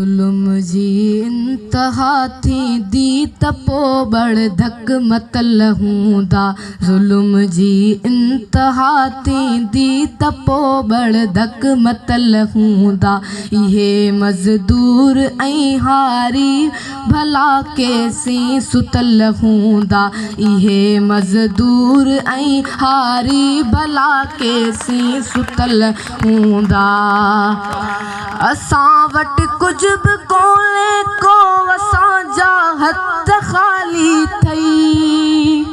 ظلم جي انتها ٿيندي ته پو ٻڙ ڌڪ متل هوندا. ظلم جي انتها ٿيندي ته پو ٻڙ ڌڪ متل هوندا. اهي مزدور ۽ هاري ڀلا ڪيسين ستل هوندا. اهي مزدور ۽ هاري ڀلا ڪيسين ستل هوندا. اسان وٽ ڪجهه به ڪونهي ڪو اسان جا هٿ خالي ٿئي.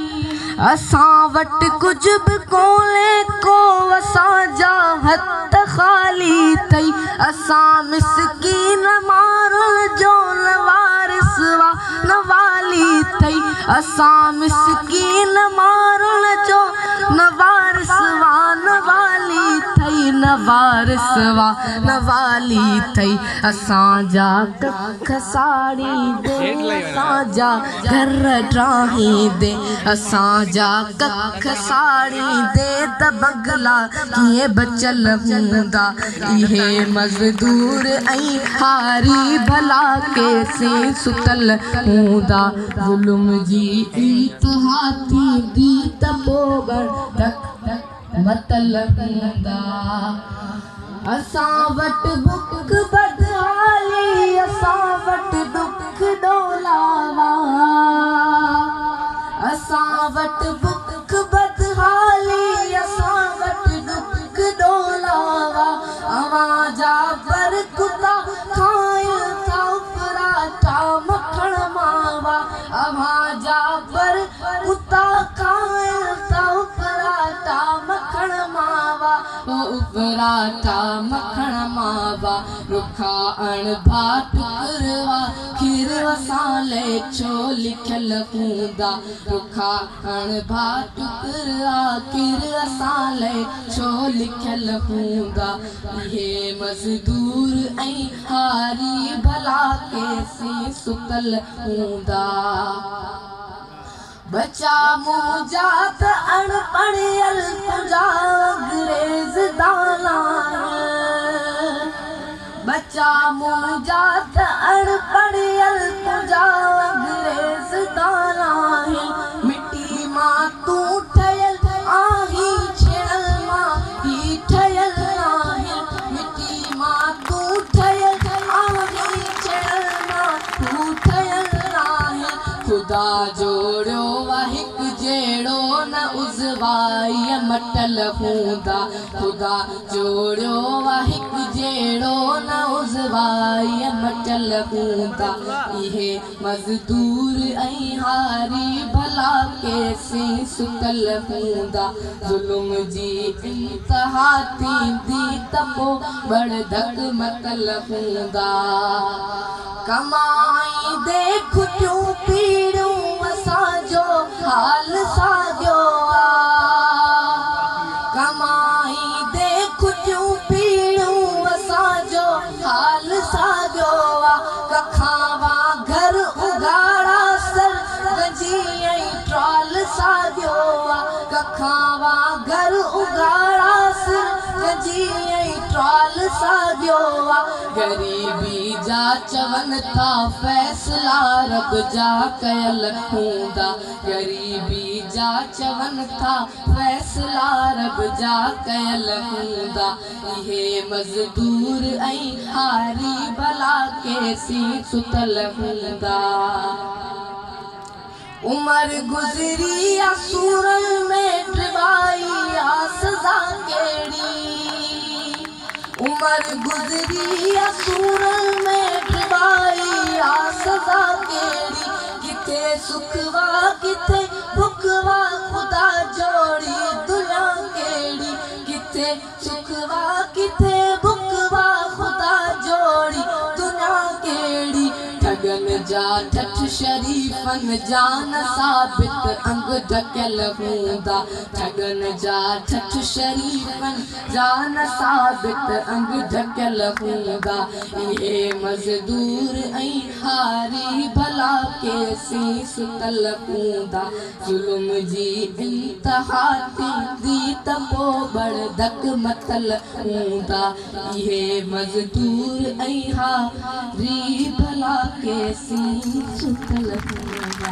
اسان وٽ ڪجهه به ڪونهي ڪو اسان جا هٿ خالي ٿئي. اسان مسڪين ماڻهن جو نه وارث وا نه والي ٿئي. اسان مسڪين ماڻهن جو نه وارث وا نه والي ٿئي. نه وارث وا نه والي ٿئي. اسان جا ڪک ساڙيندين اسان جا گهر ڊاهيندين. اسان جا ڪک ساڙيندين ته بنگلا ڪيئن بچيل هوندا. اهي مزدور ۽ هاري ڀلا ڪيسين ستل هوندا. ظلم جي انتها ٿيندي ته پو ٻڙ ڌڪ متل هوندا. اسان وٽ بک بدحالي اسان وٽ ڏک ڏولاوا. اسان وٽ بک بدحالي اسان وٽ ڏک ڏولاوا. اوهان جا پر ڪتا کائن ٿا اڦراٽا مکڻ ماوا. اوهان جا پر ڪتا کائن ٿا اڦراٽا مکڻ ماوا. او اڦراٽا مکڻ ماوا. رکا اڻڀا ٽڪروا کير اسان لئه ڇو لکيل هوندا. رکا اڻڀا ٽڪرا کير اسان لئه ڇو لکيل هوندا. اهي مزدور ۽ هاري ڀلا ڪيسين ستل هوندا. ٻچا منهنجا ته اڻ پڙهيل تنهنجا انگريز دان آهن. ٻچا منهنجا ته اڻ پڙهيل تنهنجا انگريز دان آهن. مٽي مان تون ٺهيل آهين ڇيڻن مان هي ٺهيل ناهن. مٽي مان تون ٺهيل آهين ڇيڻن مان هو ٺهيل ناهن. خدا جوڙيو آ هڪ جهڙو نه عضوائي مٽل هوندا. خدا جوڙيو آ هڪ جهڙو نه عضوائي مٽل هوندا. اهي مزدور ۽ هاري ڀلا ڪيسين ستل هوندا. ظلم جي انتها ٿيندي ته پو ٻڙ ڌڪ متل هوندا. ڪمائيندي کٽيون پيڙيون اسان جو حال ساڳيو آ. ڪمائيندي کٽيون پيڙيون اسان جو حال ساڳيو آ. ڪکاوان گهر اگهاڙا سر گنجي ۽ ٽرال ساڳيو آ. ڪکاوان گهر اگهاڙا سر گنجي ۽ ٽرال ساڳيو آ. غريبي جا چون ٿا فيصلا رب جا ڪيل هوندا. غريبي جا چون ٿا فيصلا رب جا ڪيل هوندا. اهي مزدور ۽ هاري ڀلا ڪيسين ستل هوندا. عمر گذري آ سورن ۾ ڊٻائي آ سزا ڪهڙي. عمر گذري آ سورن ۾ ڊٻائي آ سزا ڪهڙي. ڪٿي سک وا ڪٿي بک وا خدا جوڙي دنيا ڪهڙي. ڪٿي سک وا ڪٿي بک وا خدا جوڙي دنيا ڪهڙي. ٺڳن جا ٺٺ شريفن جان ثابت انگ ڍڪيل هوندا. ٺڳن جا ٺٺ شريفن جان ثابت انگ ڍڪيل هوندا. اهي مزدور ۽ هاري ڀلا ڪيسين ستل هوندا. ظلم جي انتها ٿيندي ته پو ٻڙ ڌڪ متل هوندا. اهي مزدور ۽ هاري ڀلا ڪيسين ستل هوندا.